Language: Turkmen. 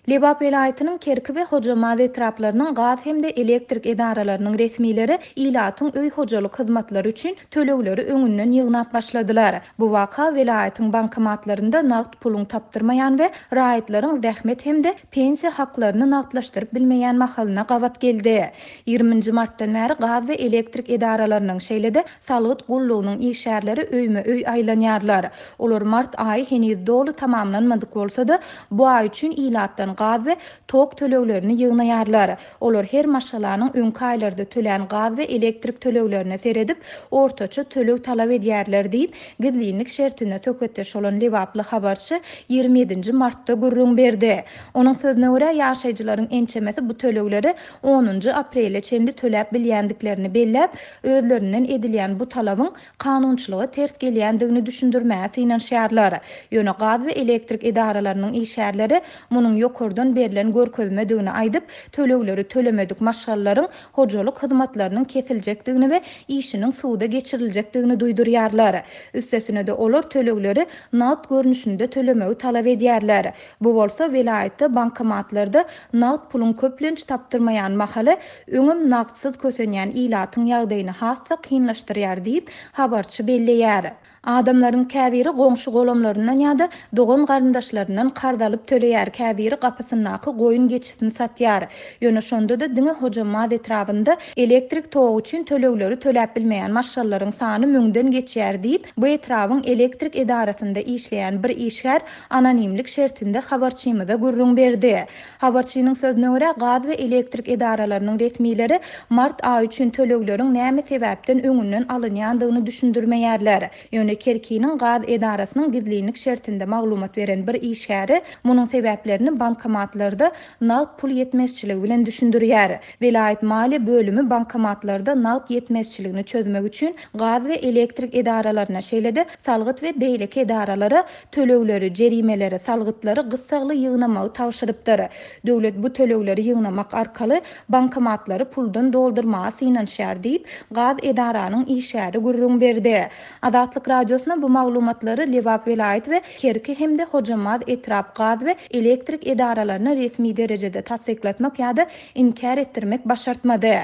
Lebap welaýatynyň Kerki we Hojambaz etraplarynyň gaz hem-de elektrik edaralarynyň resmileri ilatyň öý-hojalyk hyzmatlary üçin tölegleri öňünden ýygnap başladylar. Bu waka welaýatyň bankomatlarynda nagt puluň tapdyrmaýan we raýatlaryň zähmet hem-de pensiýa haklaryny nagtlaşdyryp bilmeýän mahalyna gabat geldi. Ýigriminji martdan bäri gaz we elektrik edaralarynyň, şeýle-de salgyt gullugynyň işgärleri öýme-öý aýlanýarlar. Olar mart aýy heniz doly tamamlanmadyk bolsa-da, bu aý üçin ilatdan gaz we tok töleglerini ýygnaýarlar. Olar her maşgalanyň öňki aýlarda tölän gaz we elektrik töleglerine seredip, ortaça töleg talap edýärler diýip, gizlinlik şertinde söhbetdeş bolan lebaply habarçy 27 nji martda gürrüň berdi. Onuň sözüne görä, ýaşaýjylaryň ençemesi bu tölegleri onunjy aprele çenli töläp bilýändiklerini belläp, özlerinden edilýän bu talabyň kanunçylyga ters gelýändigini düşündirmäge synanyşýarlar. Ýöne gaz we elektrik edaralarynyň işgärleri munuň ýokardan berlen görkezmedigini aýdyp, tölegleri tölemedik maşgalalaryň hojalyk hyzmatlarynyň kesiljekdigini we işiniň suda geçiriljekdigini duýdurýarlar. Üstesine-de olar tölegleri nagt görnüşinde tölemegi talap edýärler. Bu bolsa welaýatda bankomatlarda nagt puluň köplenç tapdyrmaýan mahaly öňem nagtsyz kösenýän ilatyň ýagdaýyny has-da kynlaşdyrýar diýip, habarçy belleýär. Adamlaryň käbiri goňşy-golamlaryndan ýa-da dogan-garyndaşlaryndan karz alyp töleýär, käbiri gapysyndaky goýun-geçisini satýar. Ýöne şonda-da diňe Hojambaz etrabynda elektrik togy üçin tölegleri töläp bilmeýän maşgalalaryň sany müňden geçýär diýip, bu etrabyň elektrik edarasynda işleýän bir işgär anonimlik şertinde habarçymyza gürrüň berdi. Habarçynyň sözüne görä, gaz we elektrik edaralarynyň resmileri mart aýy üçin tölegleriň näme sebäpden öňünden alynýandygyny düşündirmeýärler. Ýöne Kerkiniň gaz edarasynyň gizlinlik şertinde maglumat beren bir işgäri munuň sebäplerini bankomatlarda nagt pul ýetmezçiligi bilen düşündirýär. Welaýat maliýe bölümi bankomatlarda nagt ýetmezçiligini çözmek üçin gaz we elektrik edaralaryna, şeýle-de salgyt we beýleki edaralara tölegleri, jerimeleri, salgytlary gyssagly ýygnamagy tabşyrypdyr. Döwlet bu tölegleri ýygnamak arkaly bankomatlary puldan doldurmaga synanyşýar diýip, gaz edaranyň işgäri gürrüň berdi. Azatlyk Radiosyna bu maglumatlary Lebap welaýat we Kerki hem-de Hojambaz etrap gaz we elektrik edaralaryna resmi derejede tassyklatmak ýa-da inkär etdirmek başartmady.